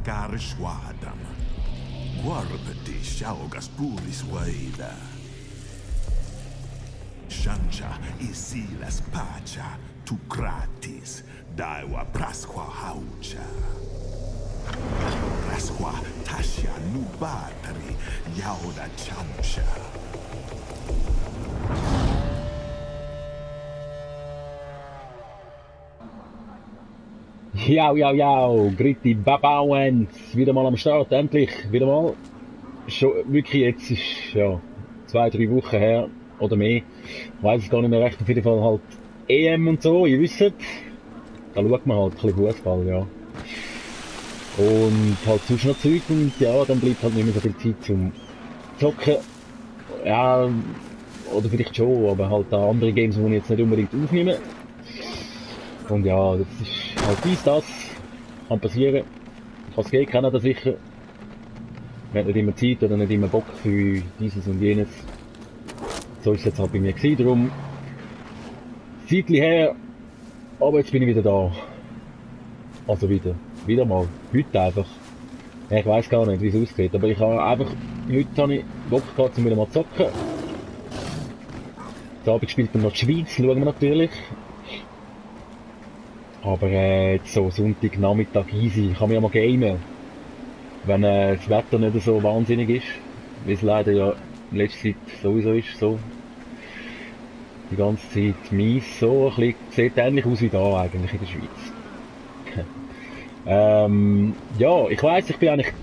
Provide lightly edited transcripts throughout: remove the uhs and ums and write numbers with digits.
Karishwadam. Guardati Shaugas Puris Waida. Shanja Isilas Pacha, tu gratis, Daiwa Prasqua Haucha. Prasqua Tasha Nubatari, Yauda Chamsha. Ja, Gritti Babauens, wieder mal am Start, endlich, wieder mal. Schon wirklich, jetzt ist ja 2-3 Wochen her oder mehr. Ich weiss es gar nicht mehr recht, auf jeden Fall halt EM und so, ihr wisst. Da schaut man halt ein bisschen Fußball, ja. Und halt sonst noch Zeug und ja, dann bleibt halt nicht mehr so viel Zeit zum Zocken. Ja, oder vielleicht schon, aber halt auch andere Games, die ich jetzt nicht unbedingt aufnehme. Und ja, das ist halt das, kann passieren. Kann gehen, kennen das sicher. Man hat nicht immer Zeit oder nicht immer Bock für dieses und jenes. So ist es jetzt halt bei mir gewesen, darum Zeitchen her, aber jetzt bin ich wieder da. Also wieder mal, heute einfach. Ja, ich weiss gar nicht, wie es aussieht, aber heute habe ich Bock gehabt, um wieder mal zu zocken. Heute Abend spielt dann noch die Schweiz, schauen wir natürlich. Aber jetzt so Sonntagnachmittag easy, ich kann mich ja mal gamen. Wenn das Wetter nicht so wahnsinnig ist, wie es leider ja in letzter Zeit sowieso ist, so. Die ganze Zeit mies, so ein bisschen, sieht ähnlich aus wie da eigentlich in der Schweiz. Ja, ich weiss, ich bin eigentlich,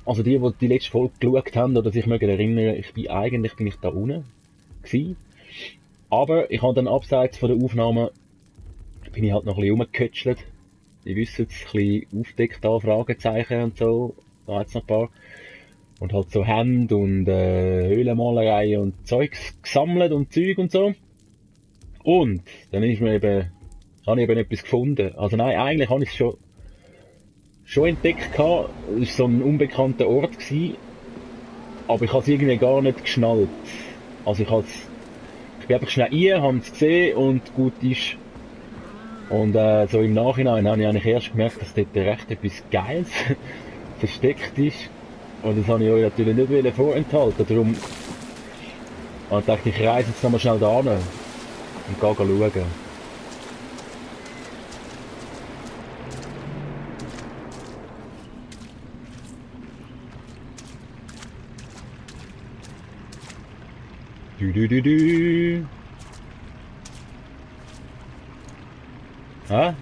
also die letzte Folge geschaut haben oder sich mögen erinnern, eigentlich bin ich da unten gewesen. Aber ich habe dann abseits von der Aufnahme bin ich halt noch ein bisschen rumgekötschelt. Ihr wisst es, ein bisschen aufdeckt da, Fragezeichen und so, da hat's noch ein paar. Und halt so Hände und Höhlenmalerei und Zeugs gesammelt und Zeug und so. Und dann habe ich eben etwas gefunden. Also nein, eigentlich habe ich es schon entdeckt gehabt. Es war so ein unbekannter Ort gewesen, aber ich habe es irgendwie gar nicht geschnallt. Also ich bin einfach schnell rein, habe es gesehen und gut ist. Und so im Nachhinein habe ich eigentlich erst gemerkt, dass dort recht etwas Geiles versteckt ist. Und das habe ich euch natürlich nicht vorenthalten. Darum dachte ich, reise jetzt nochmal schnell da hin und gehe schauen. Du. Hä?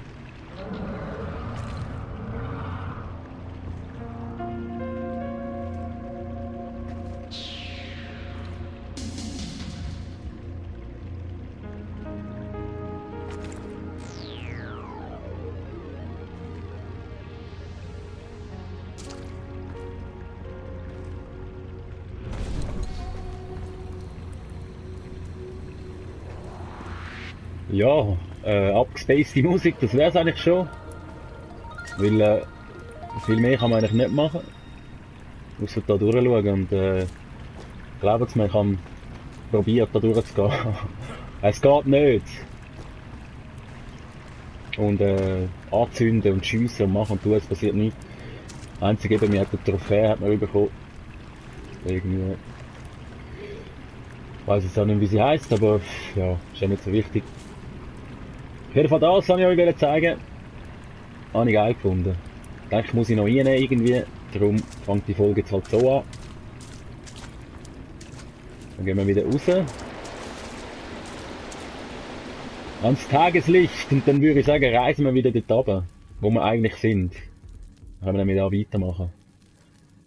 Ja, abgespacede Musik, das wär's eigentlich schon. Weil viel mehr kann man eigentlich nicht machen. Außer da durchschauen und glaubt mir, ich habe probiert da durchzugehen. Es geht nicht. Und anzünden und schiessen und machen und tun, es passiert nichts. Einzig eben, mir hat eine Trophäe hat man bekommen. Irgendwie. Ich weiss jetzt auch nicht, wie sie heisst, aber ja, ist ja nicht so wichtig. Auf jeden Fall das wollte ich euch zeigen. Habe ich geil gefunden. Ich denke, ich muss ich noch reinnehmen irgendwie. Darum fängt die Folge jetzt halt so an. Dann gehen wir wieder raus. Ans Tageslicht. Und dann würde ich sagen, reisen wir wieder dort runter, wo wir eigentlich sind. Dann können wir dann wieder weitermachen.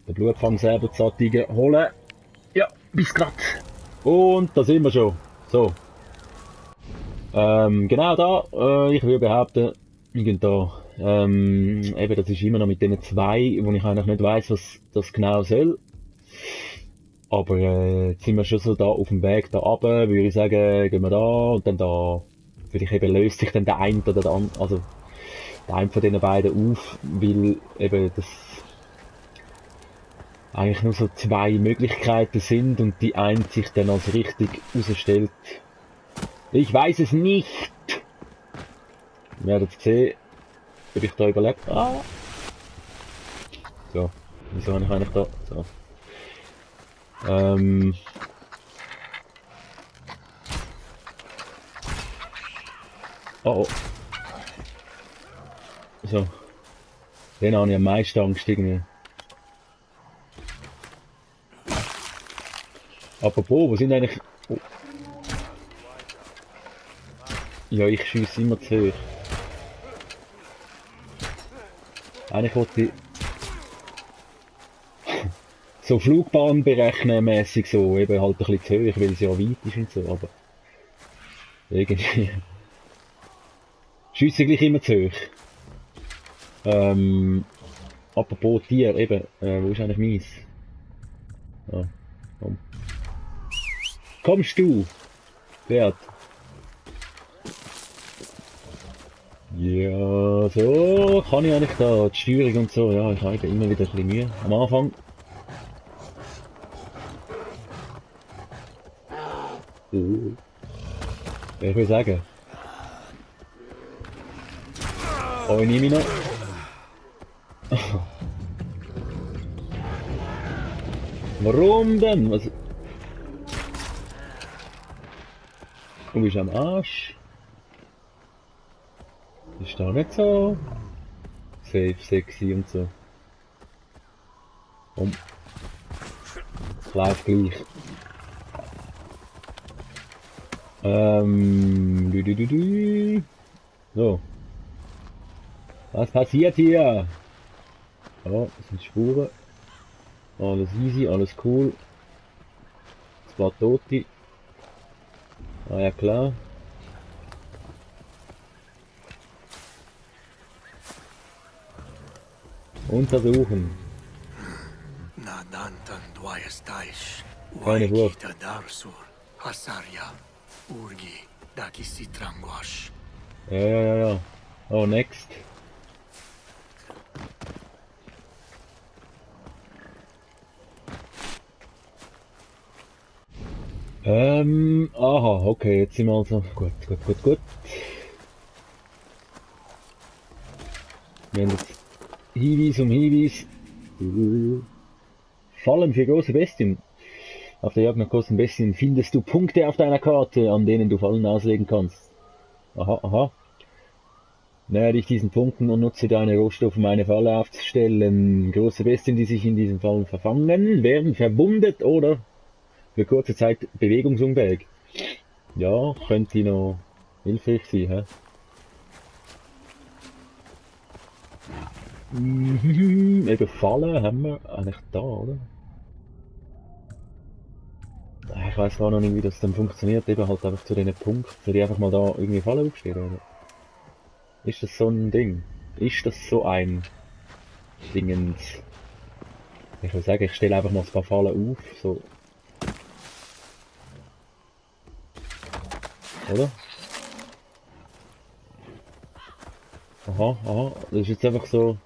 Den Blutfang selber zu holen. Ja, bis grad. Und da sind wir schon. So. Genau da, ich würde behaupten, wir gehen da. Eben, das ist immer noch mit diesen zwei, wo ich eigentlich nicht weiss, was das genau soll. Aber jetzt sind wir schon so da auf dem Weg da runter, würde ich sagen, gehen wir da und dann da. Vielleicht eben löst sich dann der eine oder der andere, also der eine von diesen beiden auf, weil eben das eigentlich nur so zwei Möglichkeiten sind und die eine sich dann als richtig herausstellt. Ich weiß es nicht. Wir werden sehen, ob ich da überlebt. Ah. So, wieso habe ich eigentlich da? So. Oh, oh. So. Den habe ich am meisten Angst irgendwie. Apropos, wo sind eigentlich... Oh. Ja, ich schiesse immer zu hoch. Eigentlich wollte ich... so Flugbahn berechnen mäßig so, eben halt ein bisschen zu hoch, weil es ja weit ist und so, aber... irgendwie... schiesse gleich immer zu hoch. Apropos Tier, eben, wo ist eigentlich meins? Ah, komm. Kommst du? Pferd. Ja, so kann ich eigentlich da, die Steuerung und so, ja, ich habe immer wieder ein bisschen Mühe. Am Anfang. Ja, ich will sagen. Oh, ich nehme ihn noch. Warum denn? Was? Du bist am Arsch. Ist da nicht so safe, sexy und so. Komm. Ich lauf gleich. Du. So. Was passiert hier? Oh, das sind Spuren. Alles easy, alles cool. Zwei Tote. Ah ja klar. Untersuchen. Nadantan Dwayastaish, Keine Wurf. Waikita Darsur, Hasaria, Urgi, Dakisitrangwash. Ja. Oh, next. Aha, okay, jetzt sind wir also. Gut. Wir haben jetzt Hinweis um Hinweis. Fallen für große Bestien. Auf der Jagd nach großen Bestien findest du Punkte auf deiner Karte, an denen du Fallen auslegen kannst. Aha. Näher dich diesen Punkten und nutze deine Rohstoffe, um eine Falle aufzustellen. Große Bestien, die sich in diesen Fallen verfangen, werden verbundet oder für kurze Zeit bewegungsunfähig. Ja, könnte noch hilfreich sein, hä? Eben Fallen haben wir eigentlich da, oder? Ich weiß gar noch nicht, wie das dann funktioniert, eben halt einfach zu diesen Punkten. Soll ich einfach mal da irgendwie Fallen aufstellen, oder? Ist das so ein Ding? Ist das so ein Dingens? Ich würde sagen, ich stelle einfach mal ein paar Fallen auf, so. Oder? Aha, das ist jetzt einfach so.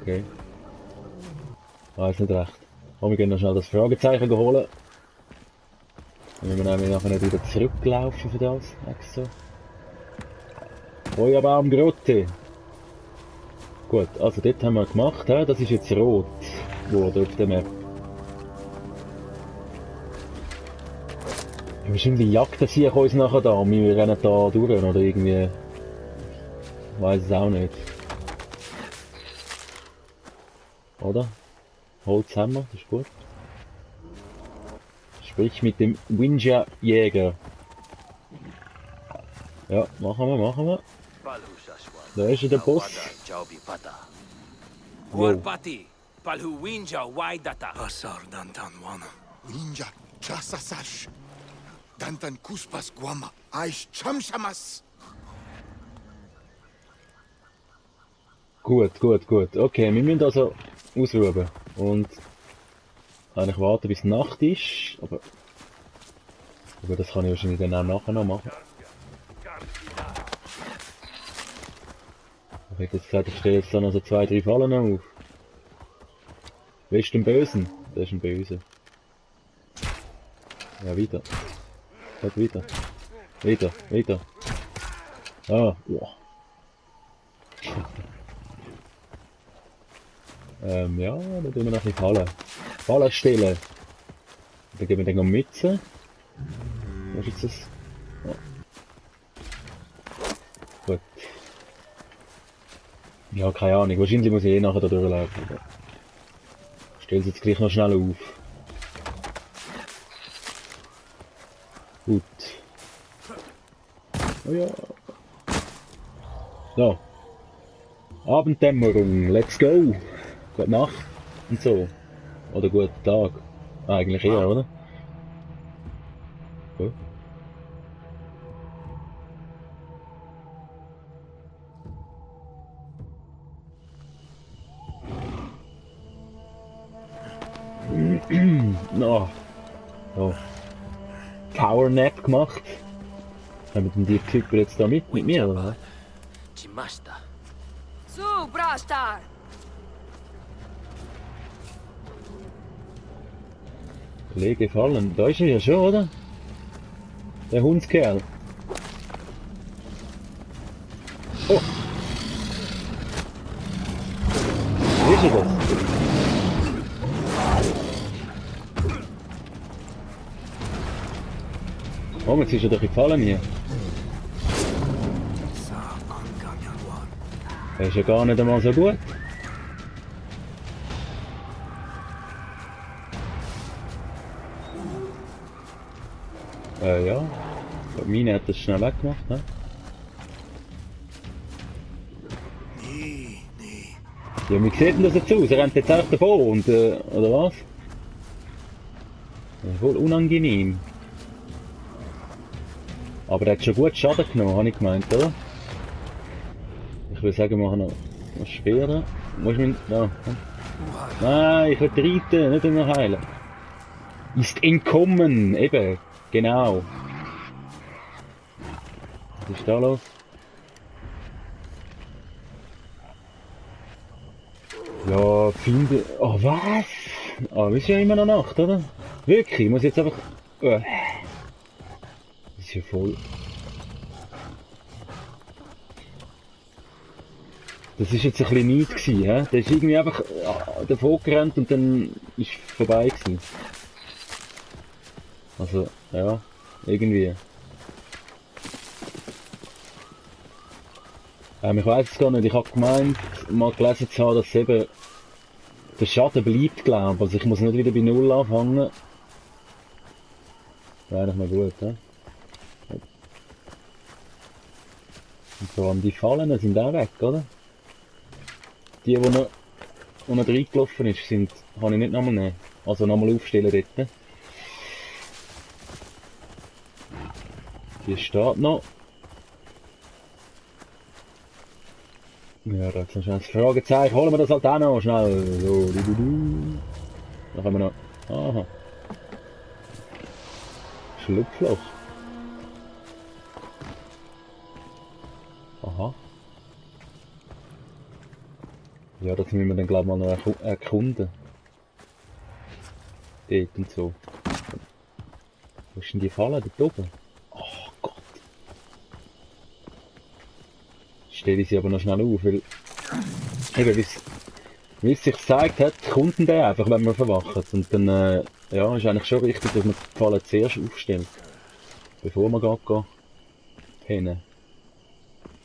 Okay. Weiß nicht recht. Komm, wir gehen noch schnell das Fragezeichen holen. Dann müssen wir nämlich nachher nicht wieder zurücklaufen für das. Extra. Feuerbaumgrotte. Gut, also dort haben wir gemacht, he? Das ist jetzt rot geworden auf der Map. Wahrscheinlich jagt das hier uns nachher da und wir rennen da durch oder irgendwie. Ich weiß es auch nicht. Oder? Holz haben wir, das ist gut. Sprich mit dem Winja-Jäger. Ja, machen wir. Da ist ja der Boss. Warpati, Palhu Winja, Waidata. Asar Dantan Wana. Ninja Chasasash. Dantan Kuspas Guama. Aish Chamshamas. Gut. Okay, wir müssen also ausruhen. Und eigentlich warten bis Nacht ist. Aber das kann ich wahrscheinlich dann auch nachher noch machen. Ich hätte jetzt gesagt, ich stelle jetzt dann also 2, 3 Fallen auf. Wer ist denn Bösen? Der ist ein Böse. Ja, weiter. Weiter. Ah, wow. Ja, dann tun wir noch ein bisschen Fallen. Fallen stellen. Dann geben wir den Mütze. Was ist jetzt das? Ja. Gut. Ja, keine Ahnung. Wahrscheinlich muss ich eh nachher da durchlaufen. Ich stelle es jetzt gleich noch schnell auf. Gut. Oh ja. So. Abenddämmerung, let's go! Gute Nacht und so. Oder guten Tag. Eigentlich eher, oder? Gut. No. So. Powernap gemacht. Haben denn die Typen jetzt da mit mir, oder? Chimasta. Su, Brastar! Kollege fallen. Da ist er ja schon, oder? Der Hundskerl. Oh! Wie ist er das? Oh, jetzt ist er doch gefallen hier. Sa Anganyawan. Er ist ja gar nicht einmal so gut. Ja. Meine hat das schnell weggemacht, ne? Nee, nee. Ja, wie sieht denn das jetzt aus? Er rennt jetzt einfach davor und, oder was? Das ist wohl unangenehm. Aber der hat schon gut Schaden genommen, habe ich gemeint, oder? Ich würde sagen, wir machen noch schwerer. Muss man, da. Nein, ich will reiten, nicht immer heilen. Ist entkommen, eben, genau. Was ist da los? Ja, finde... Oh, was? Ah, ist ja immer noch Nacht, oder? Wirklich, ich muss jetzt einfach... Das ist ja voll... Das ist jetzt ein bisschen nichts gewesen, hä? Der ist irgendwie einfach davor gerannt und dann ist vorbei gewesen. Also, ja, irgendwie. Ich weiß es gar nicht, ich habe gemeint, mal gelesen zu haben, dass eben der Schaden bleibt, glaube ich. Also ich muss nicht wieder bei Null anfangen. Wäre eigentlich mal gut, hä? Und vor allem die Fallen sind auch weg, oder? Die, noch reingelaufen ist, kann ich nicht nochmal nehmen. Also nochmal aufstellen dort. Die steht noch. Ja, da ist noch schnell das Fragezeichen. Holen wir das halt auch noch schnell. So, Dann haben wir noch. Aha. Schlupfloch. Aha. Ja, das müssen wir dann glaube ich mal noch erkunden. Dort und so. Wo ist denn die Falle? Dort oben? Oh Gott. Stelle ich sie aber noch schnell auf, weil... Eben, wie es sich gezeigt hat, kommt denn der einfach, wenn man verwacht. Und dann, ja, ist eigentlich schon richtig, dass man die Falle zuerst aufstellt. Bevor man geht pennen.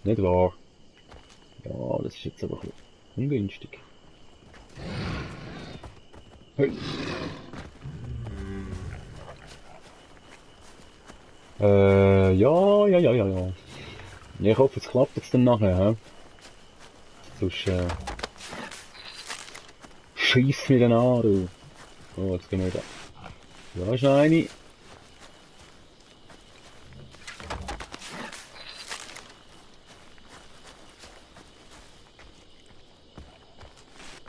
Nicht wahr? Ja, das ist jetzt aber ein bisschen ungünstig. Hey. Ja. Ich hoffe, es klappt jetzt dann nachher, hä? Sonst, schießt mich dann an, du. Oh, jetzt gehen wir da. Da ist noch eine.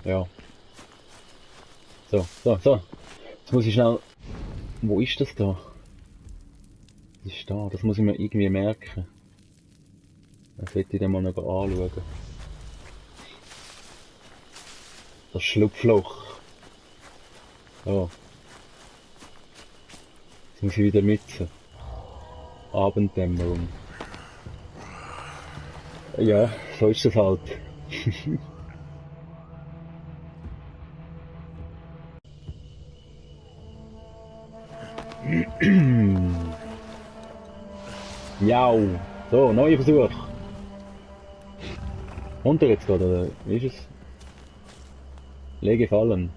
Ja. So. Jetzt muss ich schnell... Wo ist das da? Das ist da, das muss ich mir irgendwie merken. Das hätte ich dann mal noch anschauen. Das Schlupfloch. So. Jetzt muss ich wieder mitzen. Abenddämmerung. Ja, so ist das halt. Ja. So, neuer Versuch. Kommt er jetzt gerade, oder wie ist es? Lege Fallen.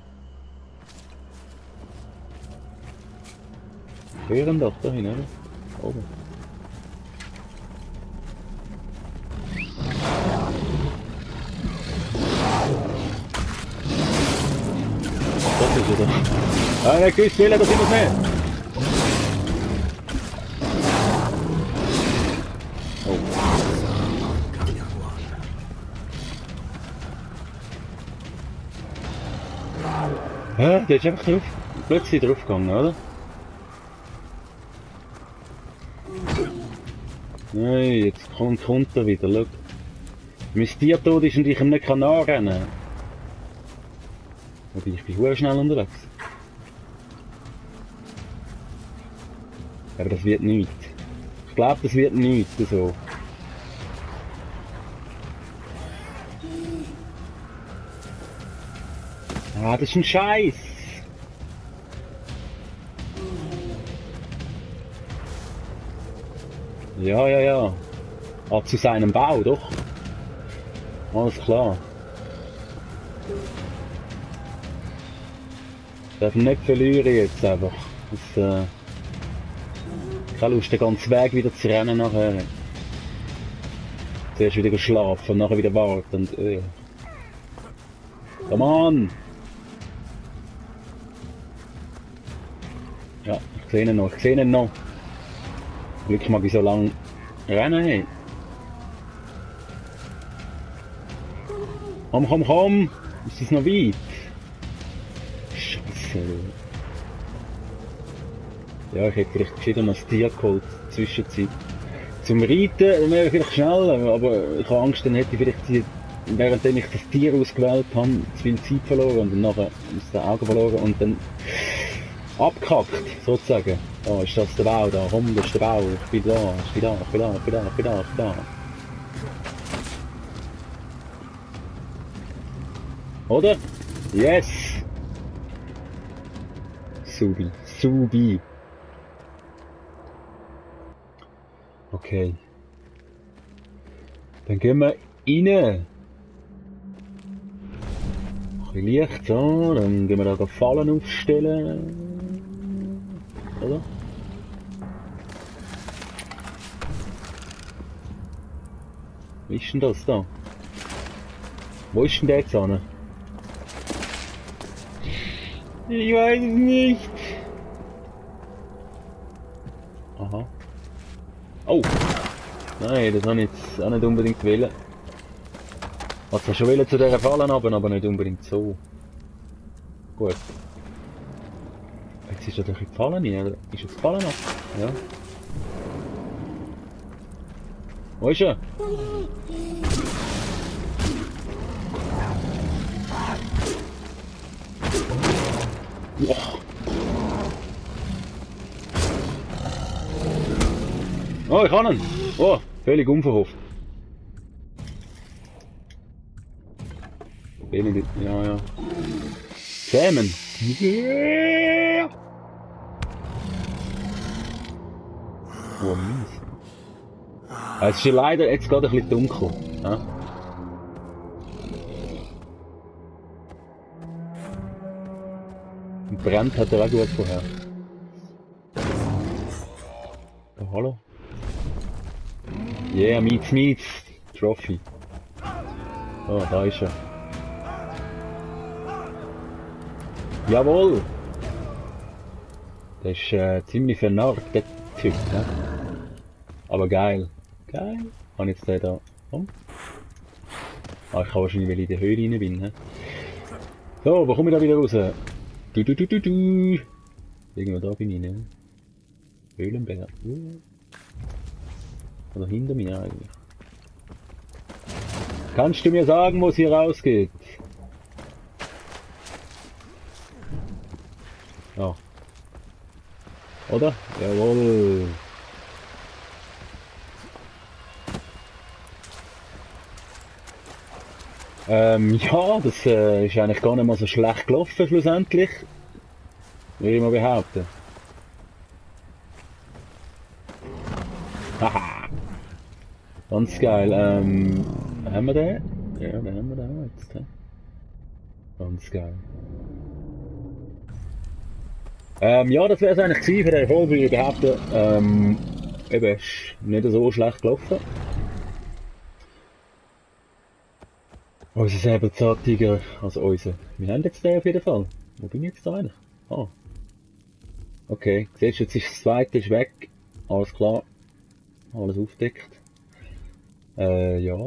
Hören doch dahin, oder? Oben. Das ist er da. Ah, nicht gewusst, das sind wir nicht. Hä? Der ist einfach drauf, plötzlich draufgegangen, oder? Nein, jetzt kommt er wieder, schau. Mein Tier tot ist und ich ihm nicht anrennen kann. Aber ich bin sehr schnell unterwegs. Aber das wird nichts. Ich glaube, das wird nichts, so. Ah, das ist ein Scheiß. Ja, ja, ja. Ah, zu seinem Bau, doch. Alles klar. Darf nicht verlieren jetzt einfach. Das, keine Lust, den ganzen Weg wieder zu rennen nachher. Zuerst wieder schlafen und nachher wieder warten und Come on! Ja, ich sehe ihn noch, ich sehe ihn noch. Glück mag ich so lange rennen. Hey. Komm, komm, komm! Ist das noch weit? Scheiße. Ja, ich hätte vielleicht gescheiter noch das Tier geholt, Zwischenzeit. Zum Reiten wäre ich vielleicht schneller, aber ich habe Angst, dann hätte ich vielleicht während ich das Tier ausgewählt habe, zu viel Zeit verloren und dann nachher aus den Augen verloren und dann abgekackt, sozusagen. Oh, ist das der Bau da? Komm, das ist der Bau. Ich bin da, ich bin da, ich bin da, ich bin da, ich bin da, ich bin da. Oder? Yes! Subi, Subi. Okay. Dann gehen wir rein. Ein bisschen Licht, so. Dann gehen wir da Fallen aufstellen. Oder? Wie ist denn das da? Wo ist denn der jetzt hin? Ich weiß es nicht. Aha. Oh! Nein, das habe ich jetzt auch nicht unbedingt wollen. Ich wollte schon wollen zu dieser Falle runter, aber nicht unbedingt so. Gut. Jetzt ist er doch in die Falle rein, oder? Ist er die Falle noch? Ja. Wo ist er? Wow. Oh, ich kann ihn! Oh, völlig unverhofft. Ja, ja. Zähmen! Yeah. Oh, mies. Es ist ja leider jetzt gerade ein bisschen dunkel. Ja? Und brennt hat er auch gut vorher. Oh, hallo? Yeah, Meets. Trophy. Oh, da ist er. Jawohl! Der ist ziemlich vernarrt, der Typ, ne? Aber geil. Geil. Kann jetzt der da. Komm. Ah, ich kann wahrscheinlich, weil ich in der Höhle rein bin, ne? So, wo komme ich da wieder raus? Du. Irgendwo da bin ich, ne? Höhlenberg. Oder hinter mir eigentlich. Kannst du mir sagen, wo es hier rausgeht? Ja. Oder? Jawohl. Ja, das ist eigentlich gar nicht mal so schlecht gelaufen schlussendlich. Würde ich mal behaupten. Ganz geil. Haben wir den? Ja, den haben wir da jetzt. He? Ganz geil. Ja, das wäre es eigentlich gewesen für den Folge, wie ich behaupte. Eben, ist nicht so schlecht gelaufen. Unser Säbelzahntiger, also unser. Wir haben jetzt den auf jeden Fall. Wo bin ich jetzt da eigentlich? Ah. Okay, siehst du, jetzt ist das zweite ist weg. Alles klar. Alles aufdeckt. Ja.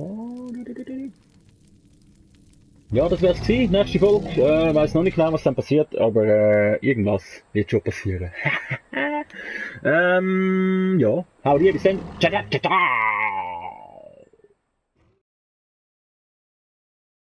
Ja, das wär's gewesen. Nächste Folge. Weiß noch nicht genau, was dann passiert, aber irgendwas wird schon passieren. Ja. Hau dir bis dann. Ciao, ciao, ciao.